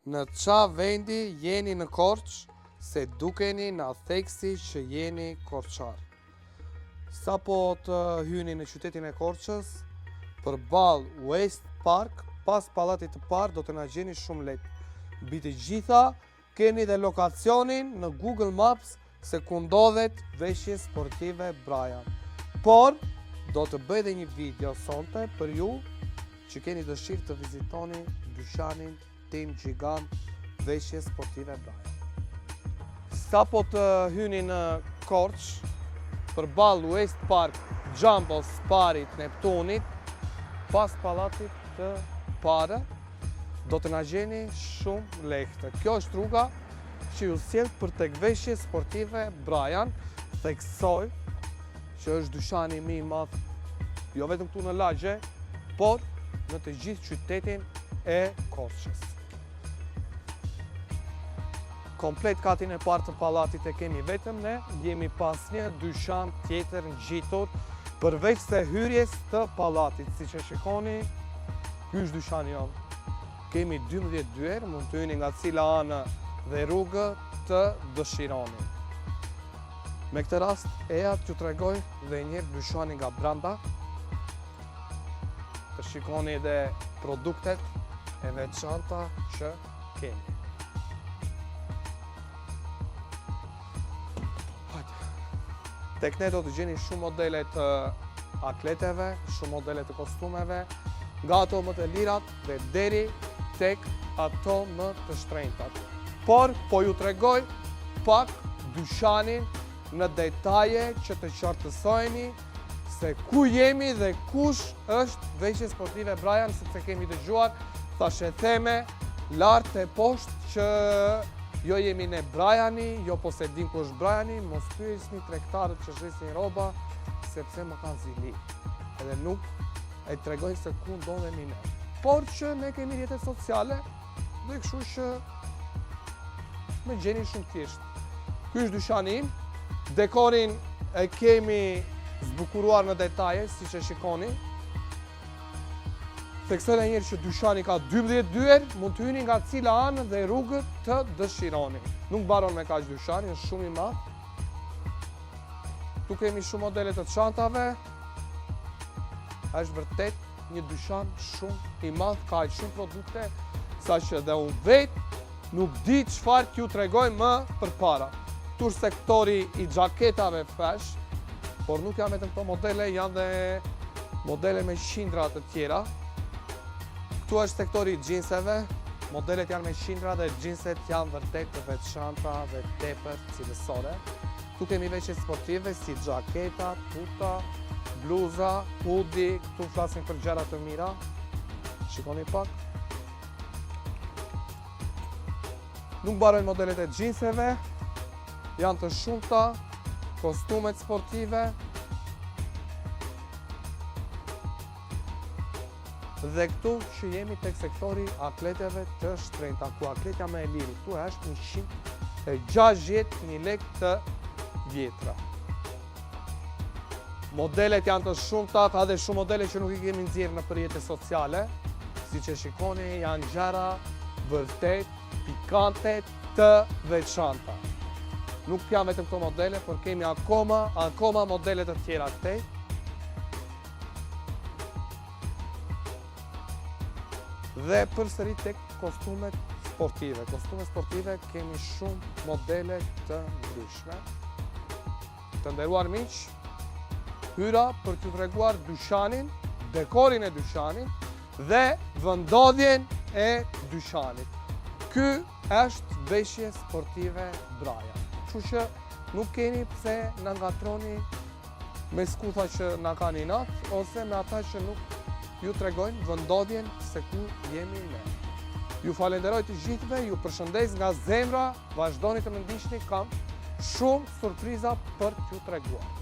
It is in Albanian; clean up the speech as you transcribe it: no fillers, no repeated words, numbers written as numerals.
Në ça vendi jeni në Korçë se dukeni nga theksi që jeni korçar. Sapo të hyni në qytetin e Korçës, përballë West Park, pas pallatit të parë do të na gjeni shumë lehtë. Mbi të gjitha, keni dhe lokacionin në Google Maps se ku ndodhet veshje sportive Brian. Por, do të bëj dhe një video sonte për ju që keni dëshirë të vizitoni dyqanin tim gjigant veshje sportive Brian. Sapo të hyni në Korçë, përballë West Park, Jumbo Sparit, Neptunit, pas pallatit të parë, do të na gjeni shumë lehtë. Kjo është rruga që ju sjell për tek veshje sportive Brian, theksoj që është dyqani më i madh jo vetëm këtu në lagje, por në të gjithë qytetin e Korçës. Komplet katin e parë të pallatit e kemi vetëm ne, jemi pa asnjë dyqan tjetër ngjitur, përveç se hyrjes të pallatit, siç e shikoni, ky është dyqani jonë. Kemi 12 dyer, mund të hyni nga cila anë dhe rrugë të dëshironi. Me këtë rast, eja t'ju tregoj dhe njëherë dyqanin nga branda, të shikoni dhe produktet e veçanta që kemi. Hajde. Tek ne do të gjeni shumë modele të atleteve, shumë modele të kostumeve, nga ato më të lirat dhe deri tek ato më të shtrenjtat. Por, po ju tregoj pak dyqanin në detaje që të qartësojeni se ku jemi dhe kush është veshje sportive Brian, sepse kemi dëgjuar thashetheme lart e poshtë që jo jemi ne Briani, jo po s'e dim ku është Briani, mos pyesni tregtarët që shesin rroba, sepse më kanë zili. Edhe nuk e tregojnë se ku ndodhemi ne. Por që ne kemi rrjetet sociale dhe kështu që më gjeni shumë thjesht. Ky është dyqani im. Dekorin e kemi zbukuruar në detaje, siç e shikoni. Theksoj edhe njëherë që dyqani ka 12 dyer, mund të hyni nga cila anë dhe rrugë të dëshironi. Nuk mbaron me kaq dyqani, është shumë i madh. Ktu kemi shumë modele të çantave. Është vërtet një dyqan shumë i madh, ka aq shumë produkte, saqë dhe unë vetë nuk di çfarë t'ju tregoj më përpara. Këtu është sektori i xhaketave fresh, por nuk janë vetëm këto modele, janë dhe modele me qindra të tjera. Këtu është sektori i xhinseve, modelet janë me qindra dhe xhinset janë vërtet të veçanta dhe tepër cilësore. Këtu kemi veshje sportive si xhaketa, tuta, bluza, hoodie, këtu flasim për gjëra të mira. Shikoni pak. Nuk mbarojnë modelet e xhinseve, janë të shumta, kostumet sportive, Dhe këtu që jemi tek sektori atleteve të shtrenjta, ku atletja më e lirë këtu është 160.000 lekë të vjetra. Modelet janë të shumta, ka dhe shumë modele që nuk i kemi nxjerrë në rrjete sociale, siç e shikoni janë gjëra vërtet pikante të veçanta. Nuk janë vetëm këto modele, por kemi akoma, akoma modele të tjera këtej. Dhe përsëri tek kostumet sportive. Kostumet sportive kemi shumë modele të ndryshme. Të nderuar miq, hyra për t'ju treguar dyqanin, dekorin e dyqanit dhe vendndodhjen e dyqanit. Ky është veshje sportive Braja. Kështu që nuk keni pse na ngatërroni me skutha që na kanë inat, ose me ata që nuk ju tregojnë vendndodhjen se ku jemi ne. Ju falenderoj të gjithëve, ju përshëndes nga zemra, vazhdoni të më ndiqni, kam shumë surpriza për t'ju treguar.